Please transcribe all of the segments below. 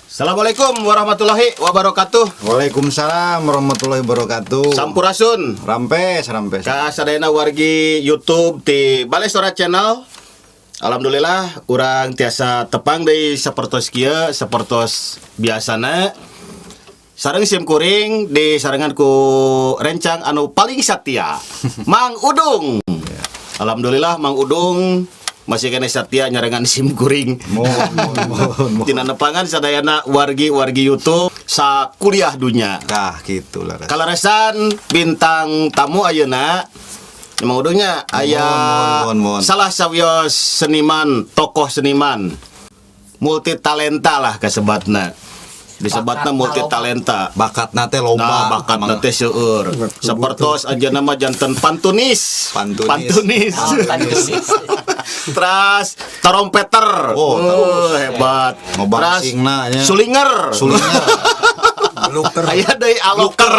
Assalamualaikum warahmatullahi wabarakatuh. Waalaikumsalam warahmatullahi wabarakatuh. Sampurasun. Rampes, rampes. Ka sadayana wargi YouTube di Balai Sora Channel. Alhamdulillah urang tiasa tepang deui sapertos kieu, sapertos biasana. Sareng sim kuring di sarengan ku rencang anu paling satia, Mang Udung. Alhamdulillah Mang Udung masih keneh satia nyarengan sim kuring. Mohon, mohon, mohon, mohon. Tina nepangan sadayana wargi-wargi YouTube sakuliah dunya. Tah, gitu lah. Kaleresan bintang tamu ayeuna, Mang Udungnya, aya Mohon, mohon, mohon. Salah sawios seniman, tokoh seniman, multi talenta lah kasebatna. Disebatna multi talenta. Bakatna teh loba. Nah, bakatna teh seueur. Sapertos anjeunna mah janten pantunis. Pantunis. Pantunis. Pantunis. Terus trompeter. Oh, Oh, hebat. Ngobangsingna nya. Sulinger. Sulinger. Luker. Aya deui aloker.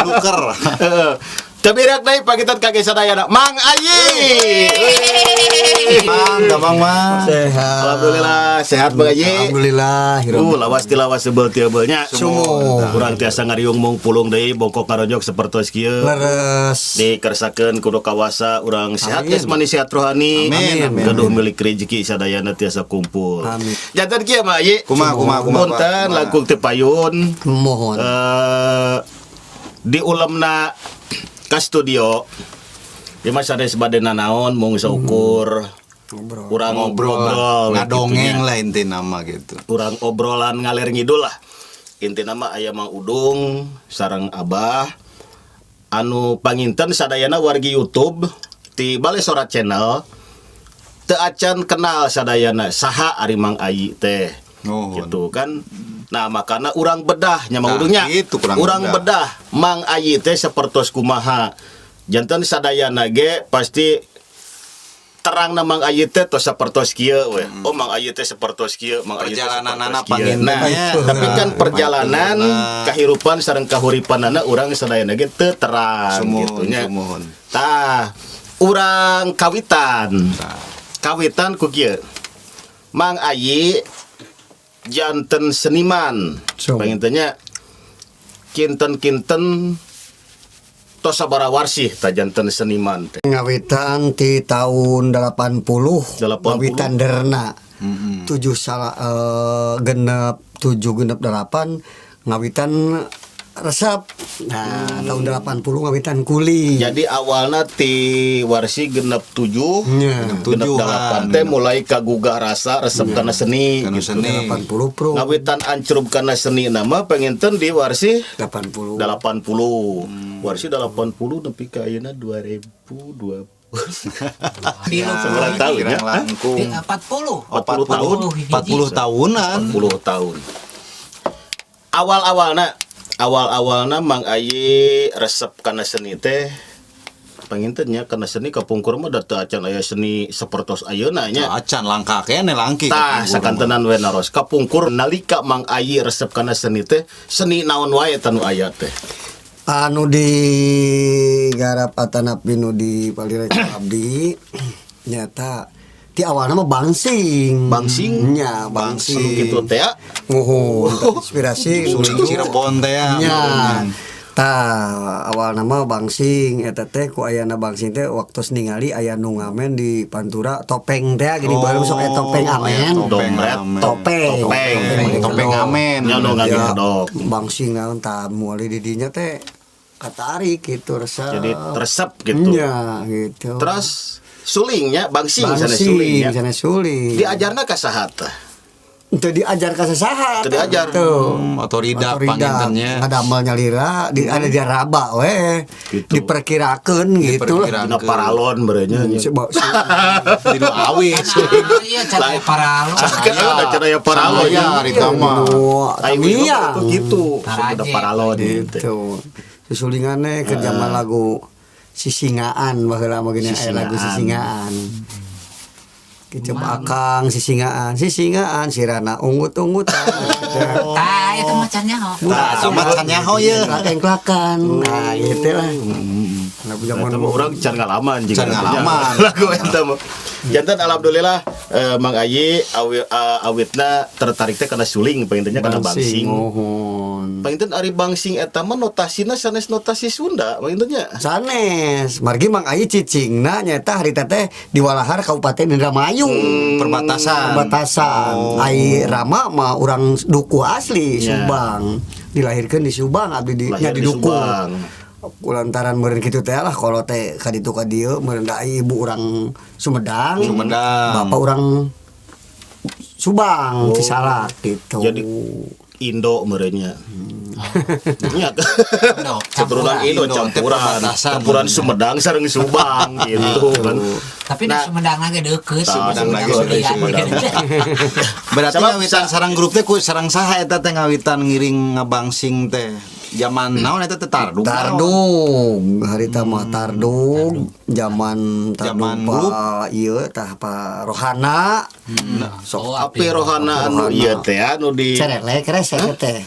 Luker. Teu deui pagitan kage sadayana Mang Ayi. Mang, Bang, Mang. Sehat. Alhamdulillah sehat, Bang Ayi. Alhamdulillah. Lawas ti lawas sebel tiebelnya. Sumuhun. Kurang tiasa ngariung mung pulung deui bongkok karojok sapertos kieu. Leres. Dikersakeun kudu kawasa urang sehat Amin. jasmani, sehat rohani. Amin, amin. Gaduh milik rezeki sadayana tiasa kumpul. Amin. Janten kieu mah, Ayi. Kumaha, kumaha, kumaha, Punten Pak? langkung teu payun. Mohon. Di ulemna ka studio. Di mah sanes bade nanaon, mung saukur Ngobrol. urang Ngobrol, ngobrol ngadongeng gitunya. Lah inti nama gitu. Urang obrolan ngaler ngidul lah. Intina mah aya Mang Udung sareng Abah anu panginten sadayana wargi YouTube ti Balai Sora Channel teu acan kenal sadayana saha ari Mang Ayi teh. Nuhun. Gitu kan. Nah, makana urang bedah nya, Mang Nah, Udungnya. gitu, kurang Urang bedah. bedah Mang Ayi teh sapertos kumaha. Janten sadayana ge pasti terang na Mang Ayi teh tos sapertos kieu we. Oh, Mang Ayi teh sapertos kieu, Mang Ayi teh Perjalananana sapertos kieu. Nah, pangintennya. tapi kan perjalanan Pangintenna. Kahirupan sareng kahuripanana urang sadayana ge teu terang Sumuhun, gitu nya. Sumuhun. Tah, urang kawitan. Kawitan ku kieu. Mang Ayi janten seniman. Sumuhun. Pangintennya kinten-kinten tos sabaraha warsih tah janten seniman teh? Ngawitan ti tahun 80. 80. Ngawitan derna. Tujuh salah genep tujuh genep delapan ngawitan resep. Nah, tahun 80 ngawitan kuli. Jadi awalnya ti warsi 67, Nya. genep Tujuhan. delapan teh mulai kagugah rasa resep kana seni Kana gitu. seni. 80 pro. Ngawitan ancrub kana seni nama penginten di warsi 80. 80. Warsi 80 nepi ka ayeuna 2020. Sebelas tahun ya. Kirang langkung. 40. 40 tahun. 40 tahunan. 40 tahun. Awal-awalna awal-awalna Mang Ayi resep kana seni teh panginten nya, kana seni kapungkur mah da teu acan aya seni sapertos ayeuna nya. Acan, langka kene langki. Tah, sakantenan we naros. Kapungkur nalika Mang Ayi resep kana seni teh, seni naon wae tanu aya teh? Anu di garap atanapi nu di palirek abdi nyata ti awalna mah bangsing. Bangsing? Nya, bangsing. Anu kitu teh ya? Muhun, inspirasi Suling Cirebon teh ya. Nya. Tah, awal nama bangsing eta teh ku ayana bangsing teh waktu ningali aya nu ngamen di Pantura topeng teh gini, baru sok aya topeng amen. Topeng Dompet. amen. Topeng. Topeng. Topeng amen. Nya nu Ya, ngagedok. bangsing naon tah mulai di dinya teh katarik gitu, resep. Jadi resep gitu. Nya, gitu. Terus sulingnya bangsing, sana bangsing sulingnya. Sana suling. Diajarna ka saha tah? Teu diajar ka sasaha. Teu diajar. Tuh. Otodidak pangintennya. Ngadamel nyalira di ada di raba we. Gitu. Diperkirakeun gitu lah. Diperkirakeun. Dina paralon berenya. Dinu awi. Iya, cara paralon. Kan ada cara ya paralon. Ya, ari mah. Ayo Tamiang. gitu. Taraje. Sudah paralon gitu. Gitu. Susulingane ke zaman lagu Sisingaan baheula mah gini aya lagu Sisingaan. Kicep akang sisingaan, sisingaan sirana ungut-ungutan. Gitu. Tah, itu macannya ho. Tah, sama can nyaho ye. Klak-klakan. Nah, gitu lah. Lagu zaman Eta mah urang can ngalaman jeung Can ngalaman. lagu eta mah. Janten alhamdulillah Mang Ayi awitna tertarik teh kana suling, pangintennya kana bangsing. Muhun. Panginten ari bangsing eta mah notasina sanes notasi Sunda pangintennya. Sanes, margi Mang Ayi cicingna nyaeta harita teh di Walahar, Kabupaten Indramayu. Perbatasan. Perbatasan. Oh. Ai Rama mah urang Dukuh asli Ya. Subang. Dilahirkan di Subang, abdi di Lahir nya di di Dukuh. Subang. Kulantaran meureun kitu teh lah, kalau teh ka ditu ka dieu meureun da ibu urang Sumedang. Sumedang. Bapak urang Subang, Cisalak gitu. Jadi Indo meureunnya. Nya. Indo, Keturunan campuran. Indo Indo, teh campuran. perbatasan. Campuran Sumedang sareng Subang gitu kan. Tapi di Nah, Sumedang lagi deket. Sumedang lagi Surian, Sumedang. gitu. Berarti Sabab ngawitan sarang grup teh ku sarang saha eta teh ngawitan ngiring ngabangsing teh? Zaman naon eta teh, tardug? Tardug, harita mah tardug, zaman tardug. Zaman Pak grup. Ieu tah, Pak Rohana. Sok. Oh, Api Rohana anu Rohana. ieu teh anu di Cerelek resek teh.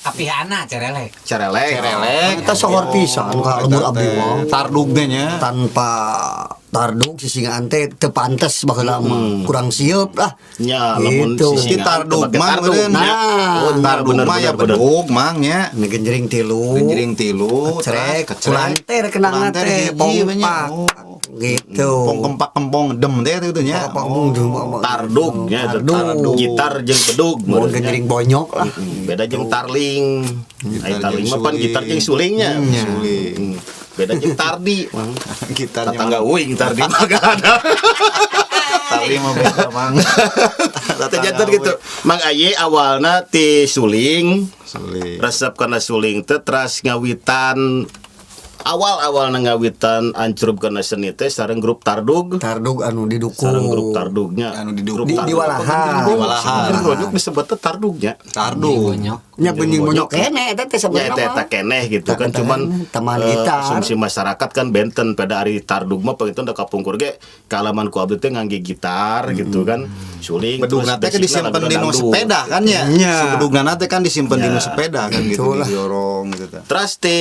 Api anak cerelek. Cerelek. Cerelek. Eta sohor pisan ka lembur abdi mah. Tardug teh nya. Tanpa tardug sisingaan teh teu pantes baheula mah. Kurang sieup lah. Nya, lamun Gitu. Di sisingaan tardug teu make mah tardug, meureun. nya. Nah. Oh, Tardug bener, mah ya bener, bener. bedug mang nya. Ini genjering tilu. Genjering tilu, Kecrek, terus kecrek. kulanter kenangna Kulanter teh, hiji we nya. pompak. Oh. Gitu. Pong kempak kempong dem teh itu nya. Pong Tardug nya eta Tardug. gitar jeung bedug Mun meureun nya. genjering bonyok lah. Beda jeung tarling. Ai Gitar tarling jeung mah pan suling. gitar jeung sulingnya. Hmm, suling. Beda jeung tardi, Mang. Gitarnya Tetangga uing tardi mah gak ada. Tardi mah beda, Mang. Teh janten gitu. Mang Aye awalna ti suling, Suling. resep kana suling teh, teras ngawitan, awal-awal ngawitan ancrub kana seni teh sareng grup Tardug. Tardug anu di Dukuh. Sareng grup Tardugnya. Anu di Dukuh. Grup Di Walahar. Di Walahar. Di Ronyok disebutnya Tardugnya. Tardug. Bonyok. Nya benying bonyok keneh eta teh Ya sebenarnya eta eta mah. keneh gitu Eta kan, eta cuman keneh, teman gitar. asumsi masyarakat kan benten pada ari tardug mah panginten da kapungkur ge kaalaman ku abdi teh ngangge gitar gitu kan, suling. Bedugna teh kan terus basicna disimpen di laguna nu dangdut. sepeda kan ya. Nya. Si bedugna teh kan disimpen di nu Ya. sepeda kan gitu, Itulah. didorong gitu teh. Terus ti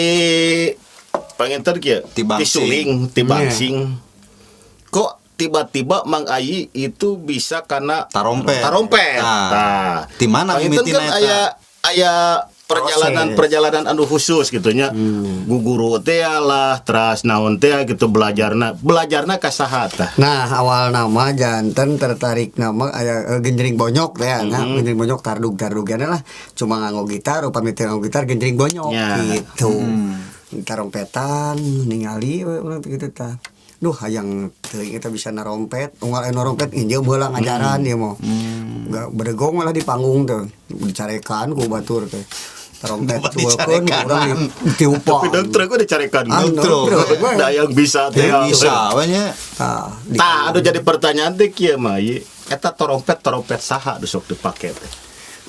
panginten kieu, Ti bangsing. ti suling, ti bangsing. Kok tiba-tiba Mang Ayi itu bisa karena Tarompet. Tarompet. Nah. Tah. Ti mana Panginten mimitina kan eta? aya aya perjalanan perjalanan anu khusus gitu nya. Guguru teh lah, teras naon teh gitu, belajarna. Belajarna ka saha tah? Nah, awal nama janten tertarik nama aya genjering bonyok teh nah, genjering bonyok tardug tardug lah, cuma nganggo gitar, upami teu nganggo gitar genjering bonyok Ya. gitu. Tarompetan ningali we urang teh gitu tah. Duh, hayang teuing eta bisa narompet, unggal aya narompet injeum heula ngajaran ieu mah. Enggak berdegong malah di panggung teh, dicarekan ku batur teh. Trompet cuekeun ku urang ditiupan. Tapi dokter gue dicarekan. Ah, Dokter. dokter gue. Da yang bisa teh. Bisa we nya. Tah, di- Tah, aduh, jadi pertanyaan teh kieu mah ieu. Eta trompet trompet saha nu sok dipake teh?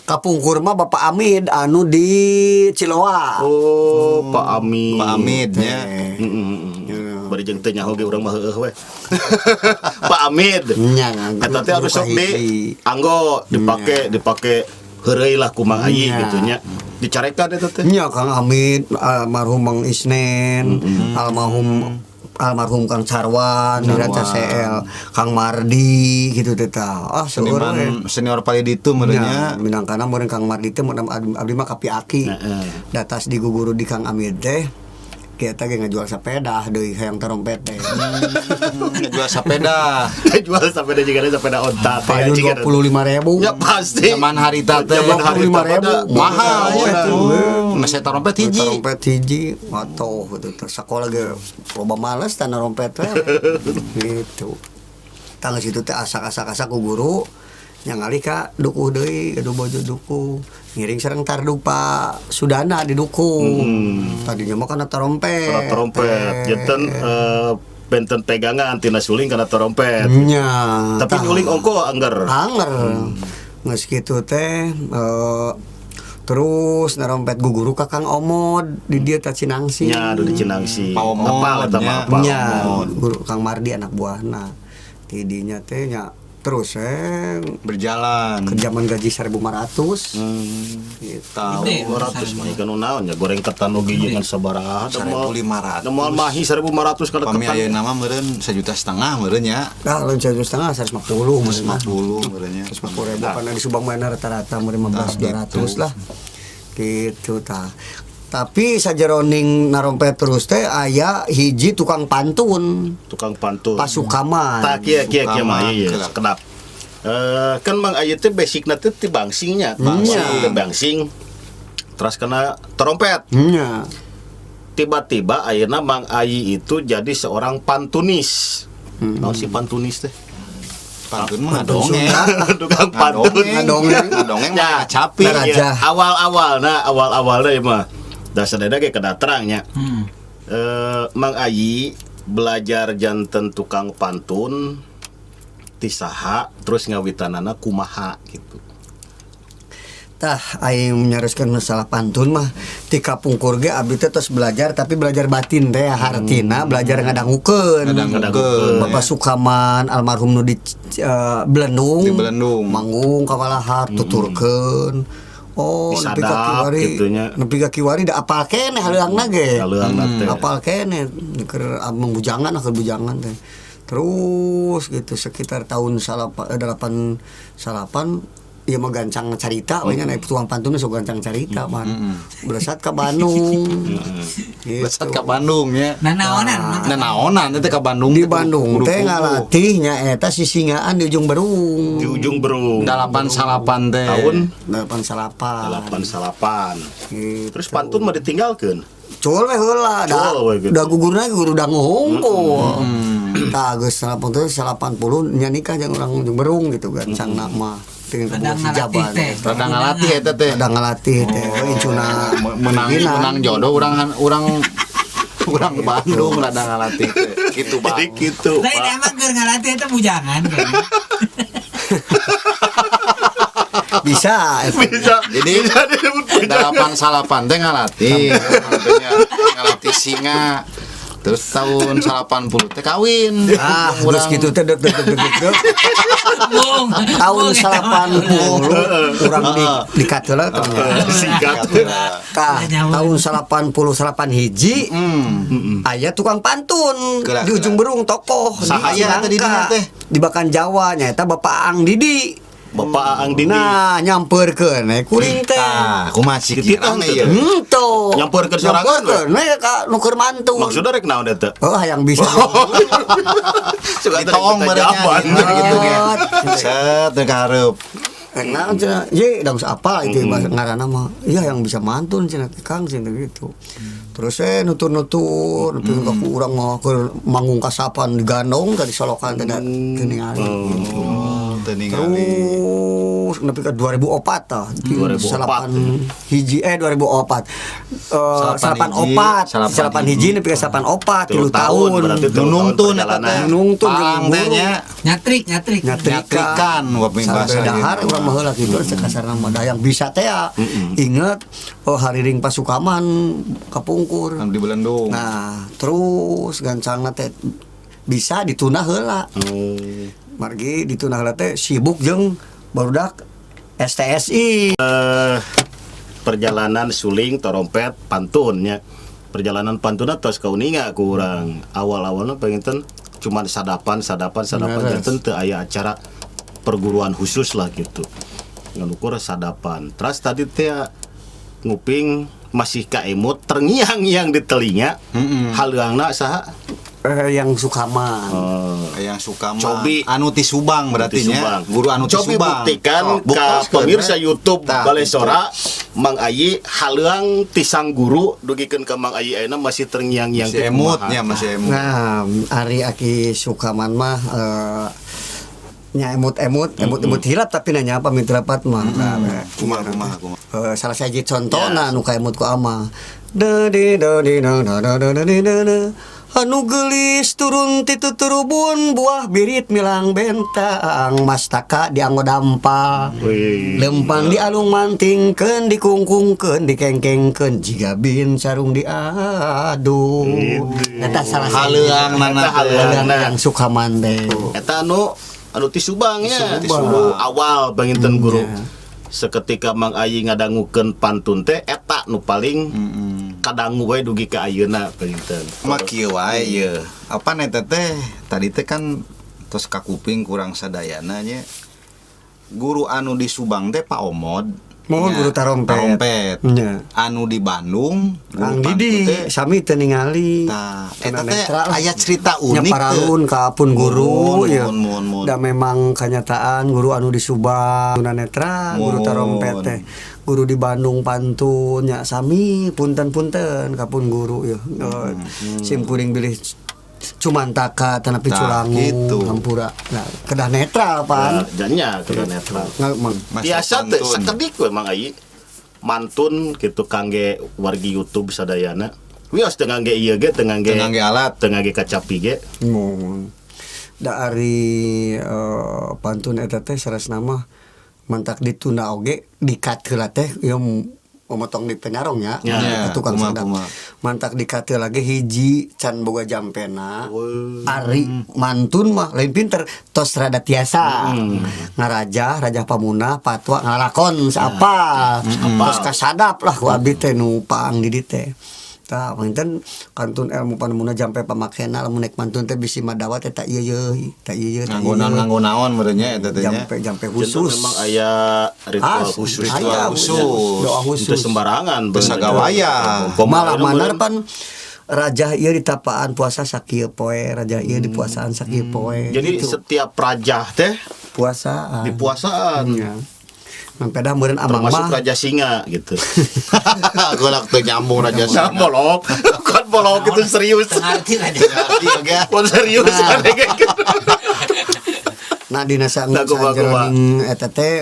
Kapungkur mah Bapak Amid anu di Ciloa. Oh, Pak Amid. Pak Amid nya. Heeh. Bari jeung teu nyaho ge urang mah heueuh we. Pak Amid. Nya, Eta teh anu sok di anggo dipake dipake heureuy lah ku Mang Ayi Nya. gitu nya. Dicarekan eta teh. Nya Kang Amid, almarhum Mang Isnen, almarhum almarhum Kang Sarwan, di Ranca CL, Kang Mardi gitu teh tah. Ah, seueur we. Seniman senior paling ditu meureun nya. Nya, minangkana meureun Kang Mardi teh mun abdi mah kapi-aki. Heeh. Datas di guguru di Kang Amid teh kita ge ngajual sepeda deui hayang trompet teh. Ngejual sepeda. Jual sepeda juga ada sepeda onta teh. Payun 25.000. Ya pasti. Zaman harita teh. Zaman harita 25.000. pada Mahal ya. Mahal. Oh, Masih trompet hiji. Trompet hiji atau gitu terus sekolah ge loba males tanah rompet we gitu. Tangga situ teh asak-asak-asak ku guru yang ngalih ka Dukuh deui, gaduh bojo Dukuh ngiring sareng tardug Pak Sudana di Dukuh. Tadinya mah kana trompet. Kana trompet. Janten benten pegangan tina suling kana trompet. Nya. Tapi tah. nyuling ongko angger. Anger. Geus kitu teh terus narompet guguru ka Kang Omod di dieu teh Cinangsi. Nya anu di Cinangsi. Pak Omod, Apal eta mah nya. apal. Nya, guru Kang Mardi anak buahna. Tidinya teh nya Terus Berjalan. Ke zaman gaji 1500 gitu. Tahu. Gede. 200 mah ikan naon ya, goreng ketan oge jeung sabaraha. 1500. Moal mahi 1500 kana Pami ketan. ayeuna mah meureun 1,5 juta meureun nya. Nah, lain 1,5 juta, 150 meureun mah. 150 meureun nya. 150 ribu karena di Subang mana rata-rata meureun 15 200 lah. Gitu tah. Tapi sajeroning narompet terus teh aya hiji tukang pantun. Tukang pantun. Pasukaman. Tah, kieu kieu kieu mah, Sukaman, ieu gerak. Kedap. Eh, kan Mang Ayi teh basicna teh ti bangsingnya, bangsing, teh bangsing. Terus kena trompet. Nya. Tiba-tiba akhirnya Mang Ayi itu jadi seorang pantunis. Naon sih pantunis teh? Pantun mah ngadongeng. Tukang pantun. Ngadongeng. Ngadongeng Ya. mah capi. Raja. Awal-awal, nah awal-awalnya ya mah. Dasar ge kedah terangnya. Eh, Mang Ayi belajar janten tukang pantun ti saha, terus ngawitanana kumaha gitu. Tah, aing menyariskan masalah pantun mah ti kapungkur ge abdi teh tos belajar, tapi belajar batin teh, hartina belajar ngadangukeun. Ngadangukeun. Bapak Sukaman almarhum nu di Belendung. Di Belendung. Manggung ka walahar tuturkeun. Oh, nepi ka Disadap kiwari. gitunya. Nepi ka kiwari da apal keneh haleuangna ge. Haleuangna teh. Apal keneh keur bujangan, keur bujangan teh. Terus gitu sekitar tahun delapan salapan ieu mah gancang carita we nya, naik tukang pantun sok gancang carita mah. Belesat ka Bandung. Gitu. Besat ka Bandung ya. Nah, naonan. Nah, naonan teh ka Bandung Di teh Bandung kudu teh kudu. ngalatih nya eta sisingaan di Ujung Berung. Di Ujung Berung. 89 teh. Tahun 89. 89. Gitu. Terus pantun mah ditinggalkeun. Cul we heula da. Cul we gitu. Da gugurna ge guru dangu hungkul. Tah, geus 80 80 nya nikah jeung urang Ujung Berung gitu gancangna mah. Dengan Rada si ngalatih Jaban. teh. Rada ngalatih eta teh. Rada ngalatih teh incuna. Menang menang jodoh urang urang urang Bandung rada ngalatih teh. Gitu, Bang. Jadi gitu. Lain Pak. emang keur ngalatih eta bujangan kayaknya. Bisa eta. Bisa. Jadi bisa disebut bujangan. 89 teh ngalatih, ngalatih singa. Terus tahun 80 teh kawin. Ah, Urang terus gitu teh dek dek dek dek dek. Bung. Tahun Bung, eta mah. 80 urang di di kateula teh. Singkat. Tah, tahun 88 hiji aya tukang pantun Gerak, di Ujung gerak. Berung tokoh di Saha teh di dinya Cinangka. teh? Di Bakan Jawa nyaeta Bapak Ang Didi. Bapak Aang Didi. Nah, nyamperkeun we kuring teh. Tah, kumaha sih Dititah kirang teh. ieu? Henteu. Nyamperkeun sorangan we? Nyamperkeun we ka nu keur mantun. Maksudnya rek naon eta? Oh, hayang bisa. Suka teh Ditoong rek merenya jawaban. gitu ge. Set teh ka hareup. Nah, cenah, ye, da geus apa itu bahasa ngaranna mah. Iya, yang bisa mantun cenah Kang cenah gitu. Terus saya nutur-nutur, nepi ka ku urang mah keur manggung kasapan digandong tadi solokan teh da teu ningali. Oh, teu ningali. Terus nepi ka 2004 tah. 2004. Salapan hiji 2004. Eh, Salapan salapan hiji, opat, salapan salapan hiji nepi ka salapan opat, 3 3 tahun. Berarti 3 tahun Nunungtun eta teh. perjalanan. Nunungtun jeung Palang teh guru. nya. Nyatrik, nyatrik. Nyatrikan wapmi bahasa Sampai dahar ieu. urang mah heula kitu kasarna mah da yang bisa teh ya. Inget oh hariring pasukaman kapungkur. Anu di Belendung. Nah, terus gancangna teh bisa dituna heula. Margi dituna heula teh sibuk jeung barudak STSI. Eh, perjalanan suling, trompet, pantunnya. Perjalanan pantun tos kauninga ku urang. Awal-awalnya pengen cuman sadapan, sadapan, sadapan Beres. janten teu aya acara perguruan khusus lah gitu. Nganukur sadapan. Terus tadi teh nguping masih kaemut terngiang-ngiang di telinga. Haleuangna saha? Yang Sukaman. Yang suka mah Cobi. anu ti Subang berarti Ti nya. Subang. Guru anu ti Cobi Subang. buktikan Oh, ka buktoskeun, pemirsa we. YouTube Tah, Balai gitu. Sora Mang Ayi haleuang ti sang guru dugikeun ka Mang Ayi ayeuna masih terngiang-ngiang Masih teh emut kumaha. nya, masih emut. Nah, ari Aki Sukaman mah nya emut-emut, emut-emut hilap tapi nanya apa mitra rapat mah. Nah, Kumaha kumaha kumaha. Salah sahiji contona nu kaemut ku ama. Da di da di da da da da da di da da. Anu geulis turun ti tuturubun buah birit milang bentang mastaka dianggo dampal. Wih. Lempang dialung mantingkeun dikungkungkeun dikengkengkeun jiga bin sarung diadu. Eta salah sahiji. Haleuang nana Eta teh. haleuang. Haleuang yang Sukaman teh. Eta anu Anu ti Subang nya. Ti Subang. Guru awal panginten guru. Iya. Seketika Mang Ayi ngadangukeun pantun teh eta nu paling kadangu we dugi ka ayeuna panginten. Mah kieu wae ye. Apa eta teh tadi teh kan tos kakuping kurang sadayana nya. Guru anu di Subang teh Pak Omod. Mohon Nya, guru tarompet. Tarompet. Nya. Anu di Bandung guru Kang pantun Didi teh sami teu ningali. Tah, eta teh Tunanetra lah. aya cerita Nya unik teu. paralun ka pun guru Muhun, ya. muhun, muhun, muhun. Da memang kenyataan guru anu di Subang tunanetra, guru Muhun. tarompet teh. Guru di Bandung pantun nya sami punten-punten ka pun guru ya. Sim kuring bilih cumantaka tanapi Tah, culangu gitu. hampura. Nah, kedah netral pan. Janya kedah netral. Nggak, Mang. Masa Biasa teh pantun. sakedik we Mang Ayi. Mantun gitu kangge wargi YouTube sadayana. Wios teu ngangge ieu ge, teu ngangge Teu ngangge alat. teu ngangge kacapi ge. Mohon. Da ari pantun eta teh saresna mah mantak ditunda oge dikat heula teh ieu memotong di penyarong ya, Ya. Ya, tukang kumaha, sedap. kumaha. Mantak dikat heula ge hiji can boga jampena. Ari mantun mah lain pinter tos rada tiasa. Ngarajah, rajah pamuna, patwa ngalakon apa. Tos kasadap lah ku abdi teh nu paang di dieu teh. Tah panginten kantun ilmu panemuna jampe pamakena lamun nek mantun teh bisi madawa teh tak ieu ieu, tak ieu ieu, tak ieu. Nganggo naon nganggo naon meureun nya eta teh nya. Jampe jampe Janten khusus. memang aya ritual Ah, khusus. Ritual aya khusus. Doa khusus. Itu sembarangan Teu sagawaya. Malah manar pan rajah ieu ditapaan puasa sakieu poe, rajah ieu dipuasaan sakieu poe. Jadi gitu. setiap rajah teh Puasaan. dipuasaan. Iya. Mempeda meureun amang Termasuk mah. raja singa gitu. Golak teu nyambung raja Nah, singa. bolok. Kan bolok itu serius. Ngerti lah dia. Ngerti oge. Pun serius Nah. kayak gitu. Nah dina Nah, kumaha, kumaha. sajroning eta teh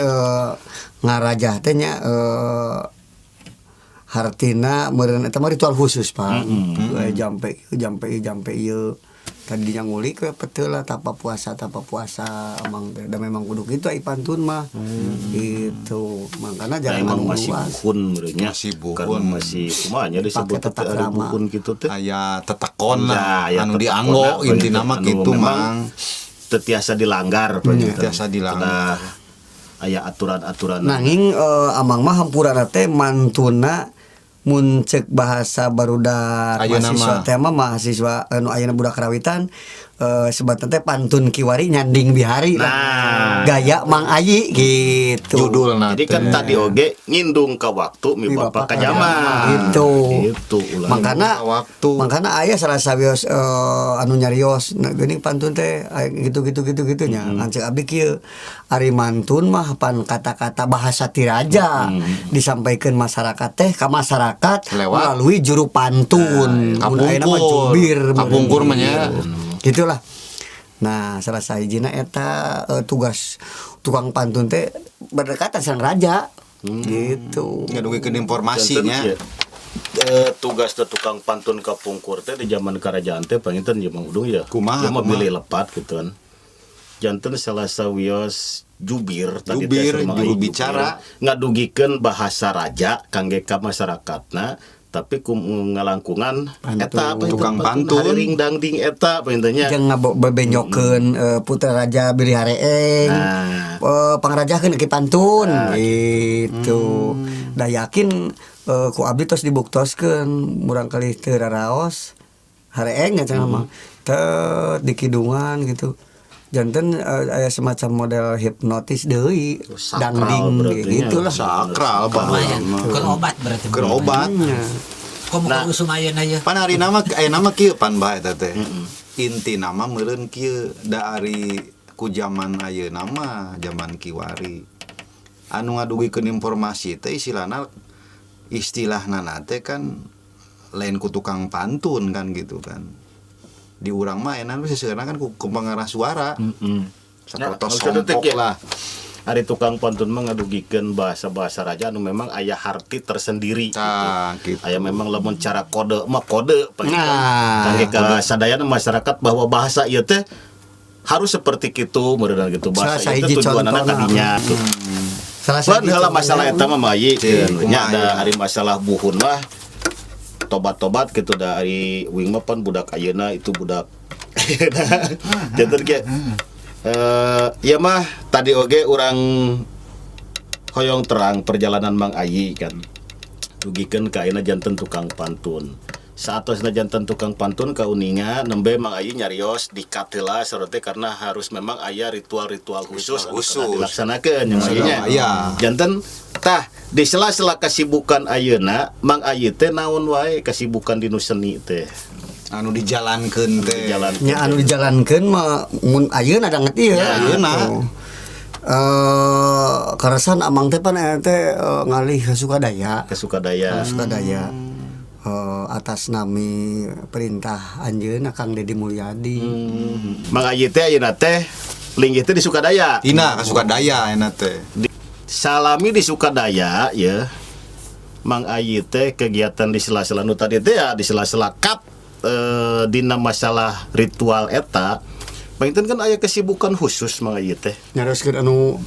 ngarajah teh nya hartina meureun eta mah ritual khusus Pak. Jampe jampe jampe ieu. Tadi ngulik we peteul lah tapa puasa amang teh. Da memang kudu kitu ai pantun mah. Gitu. Makana Nah, jangan emang anu masih luas. buhun meureunnya. Masih buhun. Karena masih kumaha nya disebut Pakai teh ari tata krama. buhun gitu teh. Aya tetekon lah Ya, aya anu tetekonna, dianggo intina mah anu gitu memang Mang. Teu tiasa dilanggar panginten. Tiasa dilanggar. Kedah aya aturan-aturan. Nanging amang mah hampurana teh mantuna mun cek bahasa barudak Ayeuna mahasiswa mah. teh mah mahasiswa anu ayeuna budak karawitan sebatna teh pantun kiwari nyanding bihari lah. Nah. Gaya Mang Ayi gitu. Judulna Jadi kan teh. tadi oge ngindung ke waktu mi Mi bapa bapa ka zaman. Gitu. Gitu ulah. Makana Ka waktu. makana aya salah sawios anu nyarios nah geuning pantun teh aya gitu gitu gitu gitu nya. Ngan ceuk abdi kieu ari mantun mah pan kata-kata bahasa tiraja disampaikan masyarakat teh ka masyarakat Lewat. melalui juru pantun. Nah, Mun ayeuna mah kapungkur. jubir Kapungkur mah nya. Gitulah. Nah, salah sahijina eta tugas tukang pantun teh berdekatan sareng raja. Gitu. Ngadugikeun informasinya. Janten, tugas teh tukang pantun kapungkur teh di zaman kerajaan teh panginten jeung Mang Udung ya. Kumaha, Dia mah kumaha? bilih lepat gitu kan. Janten salah sawios jubir tadi teh Jubir, sareng Mang juru Ayi jubir, bicara. ngadugikeun bahasa raja kangge ka masyarakatna tapi kum ngalangkungan Pantun. eta apa itu Tukang pantun. haring dangding eta pangintennya. Jeung ngabebenyokeun putra raja bilih hareeng. Nah. Pangrajahkeun ki pantun gitu. Da yakin ku abdi tos dibuktoskeun murangkalih teu raraos hareeng nya cenah mah. Teu di kidungan gitu. Janten aya semacam model hipnotis deui, Sakral dangding berarti nya. gitu lah. Sakral Lumayan. baheula. Keur obat berarti. Keur obat. Nya. Kok Nah. muka usum ayeuna ye. Pan hari nama aya nama kieu pan bae eta teh. Inti nama meureun kieu da ari ku jaman ayeuna mah jaman kiwari. Anu ngadugikeun informasi teh istilahna istilahna teh kan lain ku tukang pantun kan gitu kan. Di urang mah enak seseurna kan ku pengarah suara. Heeh. Sapertos maksudnya teh sompok kieu. lah. Ari tukang pantun mah ngadugikeun bahasa-bahasa raja anu memang aya harti tersendiri Tah, gitu. Aya memang lamun cara kode mah kode Nah. kangge ka sadayana masyarakat bahwa bahasa ieu teh harus seperti kitu meureunna gitu bahasa Salah ieu teh sahiji tujuanana contona. kadinya tuh. Salah Pan sahiji heula contohna. masalah eta mah Mayi Cih, nya kumaha da ya? ari masalah buhun mah tobat-tobat gitu dari wing mah pan budak ayeuna itu budak. Janten ge Ya mah tadi oge urang hoyong terang perjalanan Mang Ayi kan. Dugikeun ka ayeuna janten tukang pantun. Saatosna janten tukang pantun kauninga nembe Mang Ayi nyarios dikat heula saur teh karena harus memang aya ritual-ritual khusus anu khusus. kedah dilaksanakeun nya Mang Ayi nya. Aya. Janten tah di sela-sela kesibukan ayeuna Mang Ayi teh naon wae kesibukan dinu seni teh? Anu dijalankeun teh. Dijalankeun. Nya anu dijalankeun mah mun ayeuna da ngerti ya. Ya, ayeuna. Gitu. Karasan amang teh pan eta teh ngalih ka Sukadaya. Ke Sukadaya. Ka Sukadaya. Atas nami perintah anjeunna Kang Deddy Mulyadi. Mang Ayi teh ayeuna teh linggih teh di Sukadaya. Tina ka Sukadaya ayeuna teh. Salami di Sukadaya ya. Mang Ayi teh kegiatan di sela-sela nu tadi teh ya di sela-sela kap dina masalah ritual eta. Panginten kan aya kesibukan khusus Mang Ayi teh. Nyarioskeun anu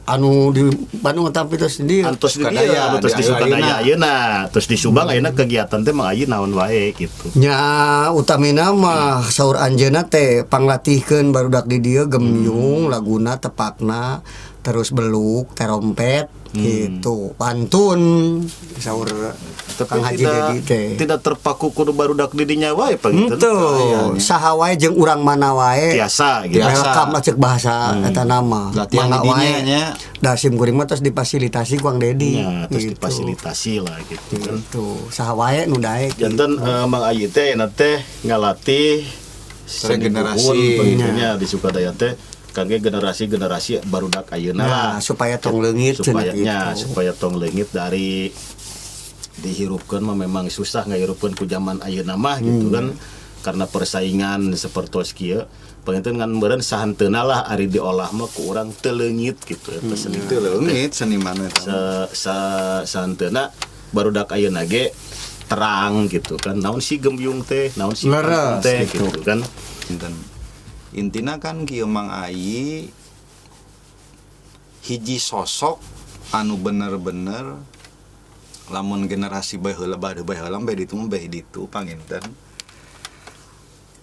anu di Bandung tapi terus di Antos di dieu, Sukadaya, anu terus di di Sukadaya ayeuna. ayeuna, terus di Subang ayeuna kegiatan teh Mang Ayi naon wae gitu. Nya utamina mah saur anjeunna teh panglatihkeun barudak di dieu gemyung laguna tepakna terus beluk terompet gitu pantun saur Tapi Kang Haji tidak Dedi teh. tidak terpaku kudu barudak di dinya wae panginten. Henteu, saha wae jeung urang mana wae. Tiasa gitu. Tiasa. Welcome lah cek bahasa eta nama. Latihan Mangga di dinya wae. nya. Da sim kuring mah tos difasilitasi ku Kang Dedi. Ya, terus Gitu. difasilitasi lah gitu kan. Gitu. Saha wae nu daek. Janten Mang Ayi teh ayeuna teh ngalatih seni Regenerasi. buhun begitunya di Sukadaya teh kangge generasi-generasi barudak ayeuna Nah, lah supaya tong leungit supaya cenah nya, gitu. supaya tong leungit dari dihirupkeun mah memang susah ngahirupkeun ku zaman ayeuna mah gitu kan karena persaingan seperti kieu panginten ngan meureun sahanteuna lah ari diolah mah ku urang teu leungit gitu eta seni Teu leungit seniman eta. sa sa sahanteuna barudak ayeuna ge terang gitu kan naon si gembyung teh naon si Leres, pantun teh gitu. gitu kan. Inten. Intina kan kieu Mang Ayi hiji sosok anu bener-bener lamun generasi baheula bade baheula bae ditu mah bae ditu panginten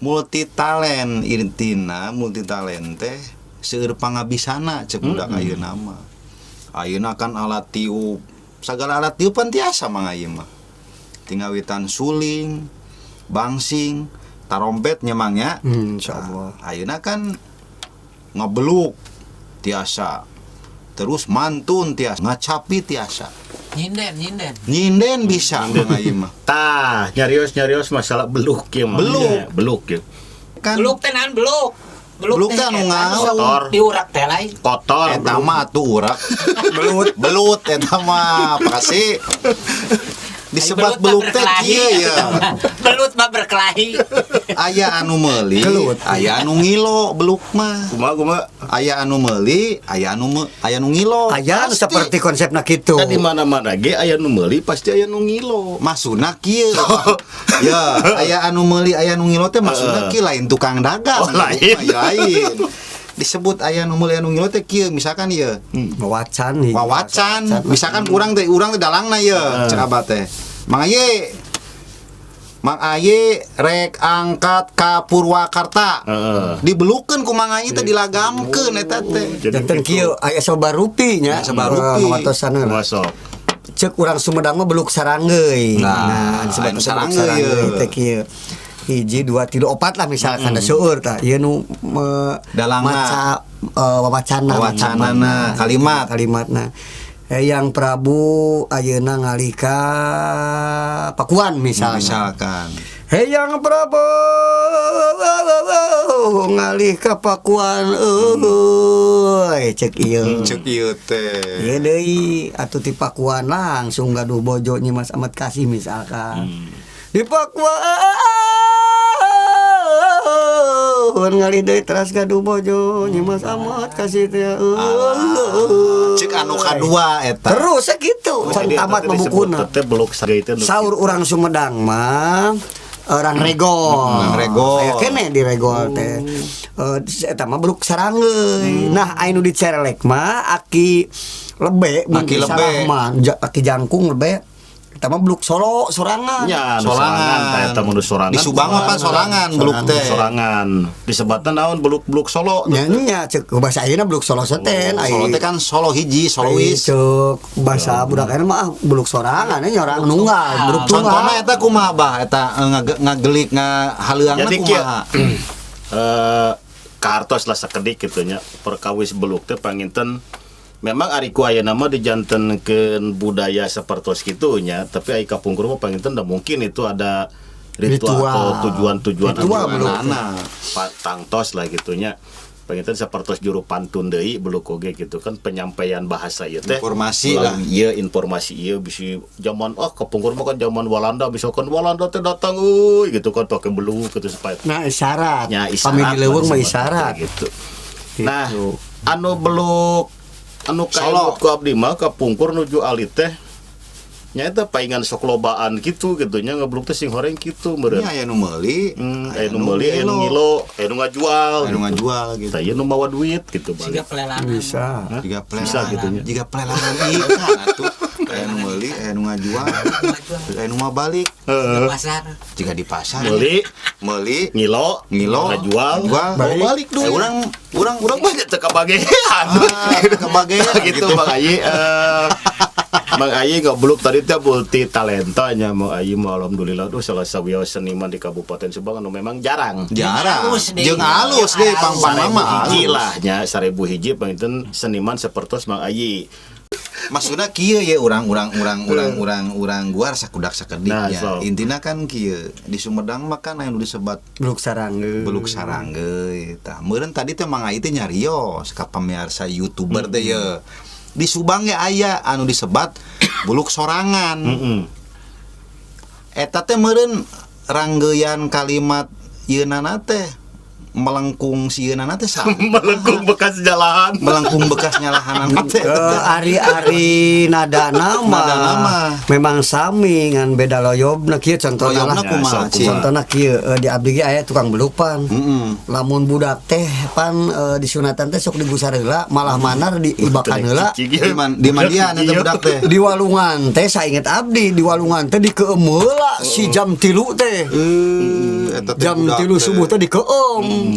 multi talent. Intina multi talent teh seueur pangabisana cek budak ayeuna mah. Ayeuna kan alat tiup, sagala alat tiup pan tiasa Mang Ayi mah, tingawitan suling, bangsing, tarompet nya Mang nya. Insyaallah. Nah, ayeuna kan ngebeluk tiasa, terus mantun tiasa, ngacapi tiasa. Nyinden, nyinden. Nyinden bisa Mang Ayi mah. Tah, nyarios nyarios masalah beluk ya mah. Beluk. Ya, beluk ya. Kan Beluk teh naon beluk? Beluk teh anu eta ngaul. Kotor. Diurak teh lain. Kotor. Eta mah atuh urak belut belut eta mah pasti disebut Belut beluk mah teh berkelahi, kieu ya. eta mah. Belut mah berkelahi. Aya anu meuli, Kelut. aya anu ngilo beluk mah. Kumaha kumaha? Aya anu meuli, aya anu ngilo. Aya anu Pasti. seperti konsepna kitu. Kan di mana-mana ge aya nu meuli pasti aya nu ngilo. Maksudna kieu. Ya, aya anu meuli, aya anu ngilo teh maksudna kieu lain tukang dagang. Oh, lain. Ya, lain. Disebut aya anu meuli anu ngilo teh kieu misalkan ieu. Wawacan hiji. Wawacan, misalkan urang teh dalangna ye, cek abah teh. Mang Aye. Mang Aye rek angkat ka Purwakarta. Heeh. Dibelukeun ku Mang Aye teh, dilagamkeun eta teh. Jadi Janten gitu. kieu aya sabarupi nya. Aya sabarupi. Ngawatosan heula. Kumaha sok? Cek urang Sumedang mah beluk saranggeuy. Nah, disebut anu beluk saranggeuy, saranggeuy ye. teh kieu. Hiji, dua, tilu, opat lah misalkan ada seueur tah. Ieu nu Dalangna. maca wawacana. Wawacanana, kalimat. Kalimatna. Eyang Prabu ayeuna ngalih ka Pakuan misalnya. Misalkan. Eyang Prabu ngalih ka Pakuan euy cek ieu. Cek ieu teh. Ieu deui atuh ti Pakuan langsung gaduh bojo Nyi Mas Ahmad Kasih misalkan. Di Pakuan ngalih deui teras gaduh bojo Nyi Mas Ahmad Kasih teh. Cek anu kadua eta. Terus gitu, can Jadi eta tamat teh mah disebut bukuna. teh beluk saranggeuy teh nu Saur urang Sumedang mah orang regol. Orang regol. Aya keneh di regol teh. Eta mah beluk saranggeuy. Nah, anu dicerelek mah aki lebe mun Aki teu salah lebe. mah. Aki jangkung lebe. Kita mah beluk Solo sorangan. Nya, anu sorangan tah eta mun sorangan. Di Subang mah pan sorangan beluk teh. Sorangan. Disebatna naon beluk-beluk Solo. Nya nya cek bahasa ayeuna beluk Solo seten. Solo teh kan solo hiji, solois. Cek bahasa budak ayeuna mah ah, beluk sorangan nya orang nunggal, beluk tunggal. Contohna eta kumaha bah eta ngagelik ngahaleuangna Jadi kieu kumaha? Kaartos lah sakedik gitu nya perkawis beluk teh panginten memang ari ku ayeuna mah dijantenkeun budaya sapertos kitu nya, tapi ari kapungkur mah panginten da mungkin itu ada ritual, Ritual. atau tujuan-tujuan Ritual anu beluk. Anak. Tangtos lah gitu nya, panginten sapertos juru pantun deui beluk oge gitu kan, penyampaian bahasa ieu teh Informasi lah. melalui ieu informasi ieu bisi zaman oh kapungkur mah kan zaman Walanda, bisa kan Walanda teh datang euy gitu kan pakai beluk gitu supaya Nah, isyarat. nya isyarat Pami di leuweung mah lah isyarat. gitu. Nah, Gitu. anu beluk anu Solo. kaemut ku abdi mah kapungkur nuju alit teh nyaeta paingan sok lobaan gitu gitu nya, ngebeluk teh sing horeng gitu meureun. Ini aya nu meuli, Aya nu meuli, aya nu ngilo, aya nu ngajual. Aya nu ngajual gitu. Tah ieu nu mawa duit gitu Siga balik. pelelangan. Bisa. Hah? Jiga Bisa pelelangan. gitu nya. Jiga pelelangan ikan atuh. Aya nu meuli, aya nu ngajual, aya nu mau balik. Di pasar. Jika di pasar Meuli, meuli, ngilo, ngilo, ngajual, ngajual, bawa balik duit. Eh, urang urang Urang banyak teu kabagean. Ah, kebagean gitu Bang Ayi Mang Ayi ngebluk tadi teh multi talenta nya. Mang Ayi mah alhamdulillah tuh salah sawios seniman di Kabupaten Subang anu memang jarang. Jarang. Alus deh. Jeung alus deh pang-pang 1000 mah hiji alus. lah nya, 1000 hiji panginten seniman sepertos Mang Ayi. Maksudna kieu ye, urang urang urang urang urang urang gua sakudak Nah, sakediknya. so. Intina kan kieu di Sumedang mah kan anu disebat Beluk sarangge. beluk sarangge tah. Meureun tadi teh Mang Ayi teh nyarios ka pamirsa YouTuber teh ye. Di Subang ge aya anu disebat buluk sorangan. Eta teh meureun ranggeyan kalimat yeunana teh melengkung sieunana teh sa Melengkung bekas jalahan. Melengkung bekas nyalahanan teh. Ari-ari nada nama, Nada nama. Memang sami ngan beda loyobna kieu contohna Loyobna lah. kumaha, Ya, sok Ci? Contohna kieu, di abdi ge aya tukang belupan. Lamun budak teh pan disunatan teh sok digusar heula, malah manar diibakan heula. Di mandian eta budak teh. Di walungan teh sainget abdi di walungan teh dikeem heula si jam 3 teh. Eta teh Jam budak 3 teh. subuh teh dikeem.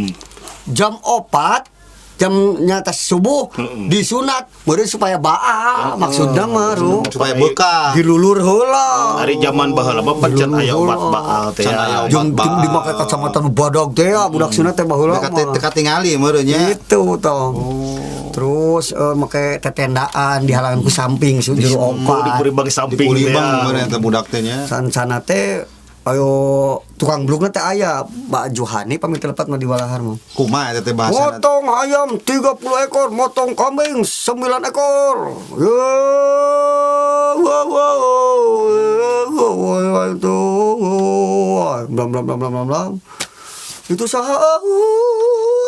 Jam 4 jam nyata subuh disunat meureun supaya baal maksudna mah ru. Supaya bekah. Dilulur heula. Ari zaman baheula mah pan can aya obat baal teh Can ya. aya obat Jeung baal. dimake kacamata nu badag teh ya budak sunat teh baheula Teka mah. teka tingali meureun nya. Gitu toh. Terus make tetendaan di halangan ku samping su jero Di opat. kuribang samping teh Dikulibang ya. meureun eta budak teh nya. Sansana teh ayo tukang belukna teh aya Mbak Johani pamit telepat mah di walahar mah. Kumaha eta teh bahasana? Motong ayam 30 ekor, motong kambing 9 ekor. Ya, wow, wow, wow, wow, itu, blam blam blam blam blam blam. Itu saha?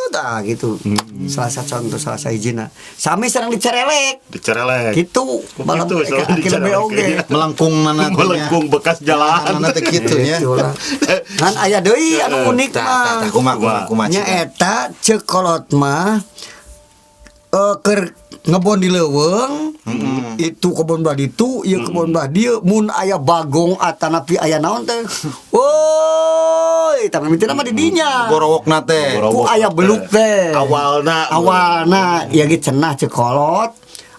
Nah, gitu. Salah satu contoh salah sahijina. Sami sareng dicerelek. Dicerelek. Gitu. Malam Gitu, selalu akhirnya dicerelek. oge. Melengkung nana teh nya. Melengkung bekas jalahan. Nana teh kitu nya. Itulah. Ngan aya deui anu unik Tah tah mah. tah kumaha kumaha kumaha. Nya eta ceuk kolot mah keur ngebon di leuweung, itu kebon belah ditu ieu kebon belah dieu, mun aya bagong atanapi aya naon teh woi tapi mimitina mah di dinya Gorowokna teh. Gorowok. ku aya beluk teh. Awalna. Awalna ya ge cenah ceuk kolot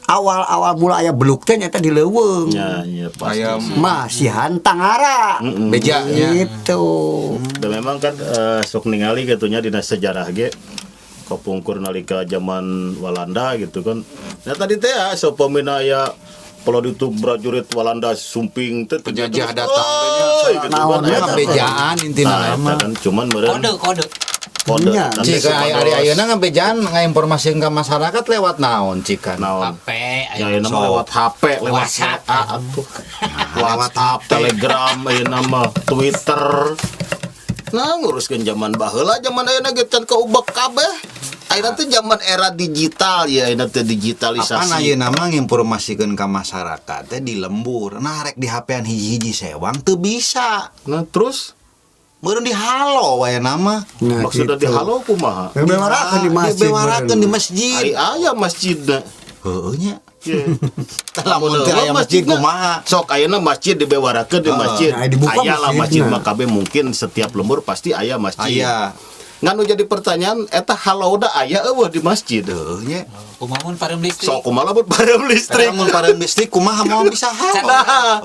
awal-awal mula aya beluk teh nyata di leuweung. Ya, ya pasti. Aya Masihan tangara. Beja nya. Gitu. Dan memang kan sok ningali gitu nya dina sejarah ge kapungkur nalika zaman Walanda gitu kan. Nah tadi teh ya saupamina aya kalau itu prajurit Walanda sumping teh Penjajah datang teh nya. Oi, gitu kan, Naon aya eta teh. Ngabejaan intina Nah, eta mah. kan cuman meureun Kode kode. kode Nya. eta teh Cik, ari supados ayeuna ngabejaan ngainformasikeun ka masyarakat lewat naon cikan? naon. HP. Ya ayeuna mah Sok. lewat HP, lewat WhatsApp. WA atuh. WhatsApp, Telegram, ayeuna mah Twitter. Nah, nguruskeun zaman baheula, zaman ayeuna ge can kaubek kabeh. Ayeuna teh zaman era digital ya, ayeuna teh digitalisasi. Apaan ayeuna mah nginformasikeun ka masyarakat teh di lembur. Nah rek di HP-an hiji-hiji sewang teu bisa. Nah, terus Meureun di halo wae nama. Nah, maksudnya gitu. di halo kumaha? Bewarakeun di masjid. Bewarakeun di masjid. Ari aya masjidna. Heueuh nya. Iya. Lamun teu aya masjid kumaha? Sok ayeuna masjid dibewarakeun di masjid. Nah, dibuka Aya lah masjid masjidna. mah kabeh mungkin setiap lembur pasti aya masjid. Aya. Ngan nu jadi pertanyaan eta halauda aya euweuh di masjid. Heueuh nya. Kumaha mun pareum listrik? Sok kumaha lamun pareum listrik. Lamun pareum listrik kumaha mau bisa Can, halo.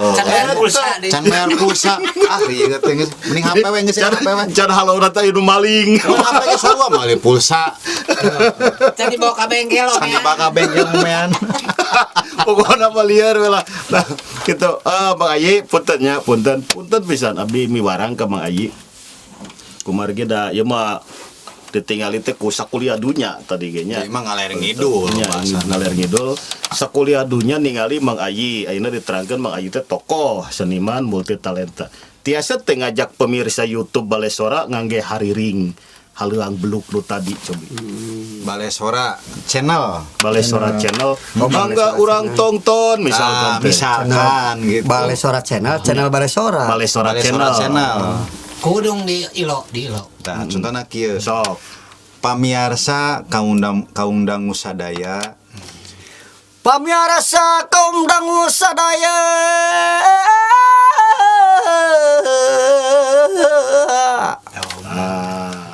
Oh. can bayar pulsa deh. Can bayar pulsa. Ah ieu teh geus mending HP we geus Can HP we. can halauda teh nu maling. Mun HP ge sarua meuli pulsa. Can dibawa ka bengkel Can omean. dibawa ka bengkel omean. Pokoknya mah liar we lah. Nah, gitu. Eh Mang Ayi punten nya, punten, punten pisan abdi miwarang ka Mang Ayi. Kumargi da ieu mah ditinggali teh ku sakuliah dunya tadi ge nya. Jadi mah ngaler ngidul Nya, bahasana. ngaler ngidul. Sakuliah dunya ningali Mang Ayi, ayeuna diterangkeun Mang Ayi teh tokoh seniman multi talenta. Tiasa teh ngajak pemirsa YouTube Balesora ngangge hariring haleuang beluk nu tadi cobi. Balesora channel. Balesora channel. Oh, Mangga Balesora urang channel. tongton misalkan Ah, teh. misalkan gitu. Balesora channel, channel Balesora. Balesora Balesora channel. channel. Kudung di ilo, di ilo. Nah, contohna kieu. Sok. Pamiarsa kaundang kaundang sadaya. Pamiarsa kaum dangu sadaya. Ah.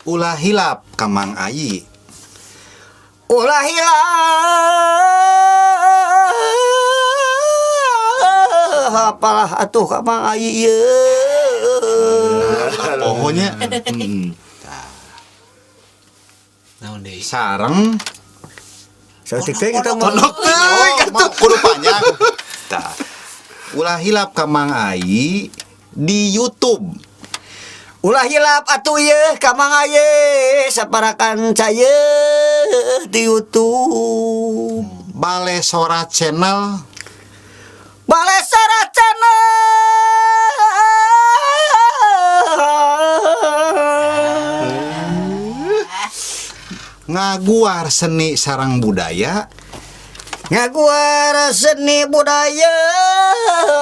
Ulah hilap ka Mang Ayi. Ulah hilap apalah atuh ka Mang Ayi ieu. Pokoknya Naon deui? sareng Saeutik teh kita mah. Pondok teuing Oh, mah kudu panjang. Tah. Ulah hilap ka Mang Ayi di YouTube. Ulah hilap atuh ieu ka Mang Ayi saparakan cayeuh di YouTube. Balesora channel. Balesora channel. Ngaguar seni sarang budaya. Ngaguar seni budaya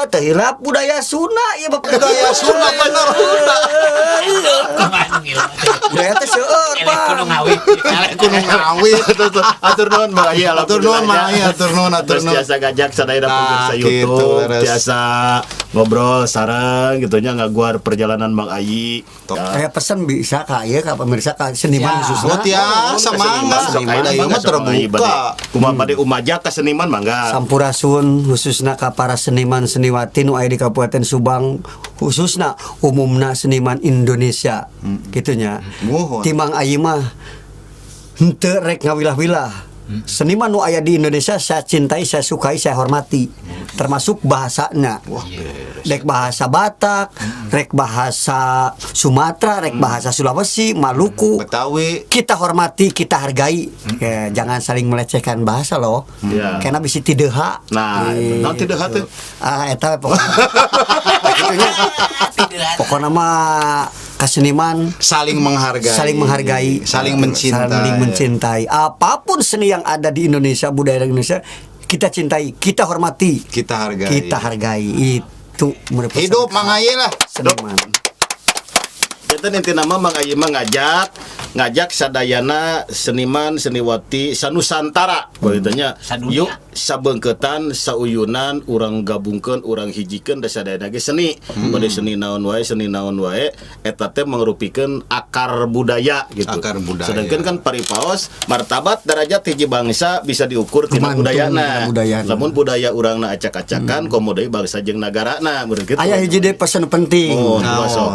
teu hilap budaya Sunda ieu Bapak. Budaya Sunda bener. Kumaha nu ilo? Budaya teh seueur Eleh Pak. kudu ngawit. Eleh kudu ngawit. Atur nuhun Mang Ayi. Atur nuhun, Mang Ayi, atur nuhun, atur Terus nuhun. tiasa ngajak sadaya Nah, pemirsa gitu, YouTube, leres. tiasa ngobrol sareng gitu nya ngaguar perjalanan Mang Ayi. Aya pesan bisa ka ieu ka pemirsa ka seniman Ya. khususna. Oh, tiasa mangga. Sok Seniman, ayeuna ieu mah mangga, sok Mang Ayi terbuka. bade. Kumaha bade umajak ka seniman mangga. Sampurasun khususna ka para seniman seniwati nu aya di Kabupaten Subang khususna umumna seniman Indonesia gitu nya. Muhun. Ti Mang Ayi mah henteu rek ngawilah-wilah. Seniman nu aya di Indonesia saya cintai, saya sukai, saya hormati. Termasuk bahasana. Rek bahasa Batak, rek bahasa Sumatera, rek bahasa Sulawesi, Maluku. Betawi. Kita hormati, kita hargai. Ya, jangan saling melecehkan bahasa loh. Ya. Karena bisa tideha. Nah, Gitu. naon tideha teh? Ah, eta pokoknya. Gitunya. Pokoknya mah keseniman Saling menghargai. saling menghargai, Saling mencintai. saling mencintai. Apapun seni yang ada di Indonesia, budaya Indonesia, kita cintai, kita hormati, Kita hargai. kita hargai. Itu menurut pesan Hidup Mang Ayi lah. seniman. Janten intina mah Mang Ayi mah ngajak sadayana seniman seniwati sanusantara begitu nya. Sadunia. Yuk sabeungkeutan sauyunan urang gabungkeun urang hijikeun da sadayana ge seni. Bade seni naon wae seni naon wae eta teh mangrupikeun akar budaya gitu. Akar budaya. Sedangkan kan paripaos martabat derajat hiji bangsa bisa diukur tina Gumantung budayana. tina budayana. Lamun budaya urangna acak-acakan komo deui bangsa jeung nagarana mun kitu. Aya hiji deui pesan penting. Oh, Naon? sok.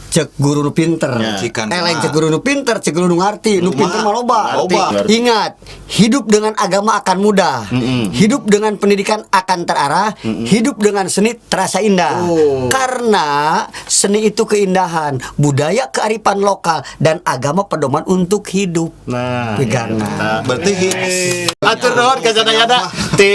Cek guru nu pinter. Ya. Cikan Lain kumaha. cek guru nu pinter, cek guru nu ngarti, nu pinter mah loba. Loba. Ingat, hidup dengan agama akan mudah. Hidup dengan pendidikan akan terarah, hidup dengan seni terasa indah. Oh. Karena seni itu keindahan, budaya kearifan lokal dan agama pedoman untuk hidup. Nah, Pegangan. eta. Berarti Atur nuhun ka sadayana ti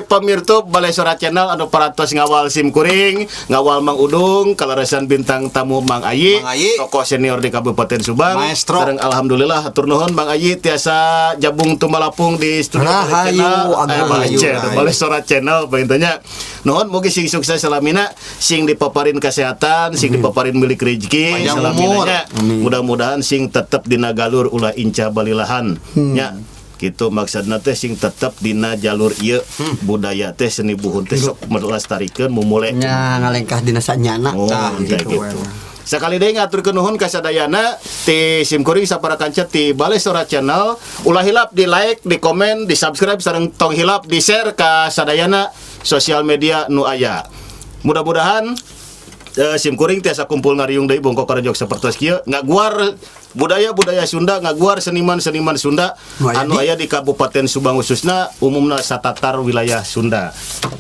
pamirsa Balesora Channel anu parantos ngawal sim kuring, ngawal Mang Udung, kaleresan bintang tamu Mang Ayi, Mang Ayi. tokoh senior di Kabupaten Subang. Maestro. Sareng alhamdulillah atur nuhun Mang Ayi tiasa jabung tumalapung di studio Rahayu, Channel. Agung. Rahayu. Balesora Channel pangintennya. Nuhun mugi sing sukses salamina, sing dipaparin kesehatan, sing dipaparin milik rezeki, Panjang salamina umur. nya. Mudah-mudahan sing tetep dina galur ulah inca balilahan. Nya. Gitu maksudna teh sing tetep dina jalur ieu budaya teh, seni buhun teh sok melestarikeun mumule. Nya, ngalengkah dina sanyana. Oh, Tah, gitu, gitu. gitu. Sekali deui ngaturkeun nuhun ka sadayana ti sim kuring sapara kanca ti Bale Sora Channel. Ulah hilap di like, di komen, di subscribe sareng tong hilap di share ka sadayana sosial media nu aya. Mudah-mudahan sim kuring tiasa kumpul ngariung deui bongkok karejok sapertos kieu, ngaguar budaya-budaya Sunda, ngaguar seniman-seniman Sunda Nu aya anu aya di Kabupaten Subang, khususna umumna satatar wilayah Sunda.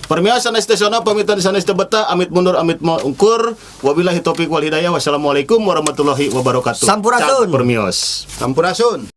Permios, sanes teh sona pamitan, sanes teh beta, amit mundur, amit mungkur. Wabillahi taufik wal hidayah. Wassalamualaikum warahmatullahi wabarakatuh. Sampurasun. Cag, permios. Sampurasun.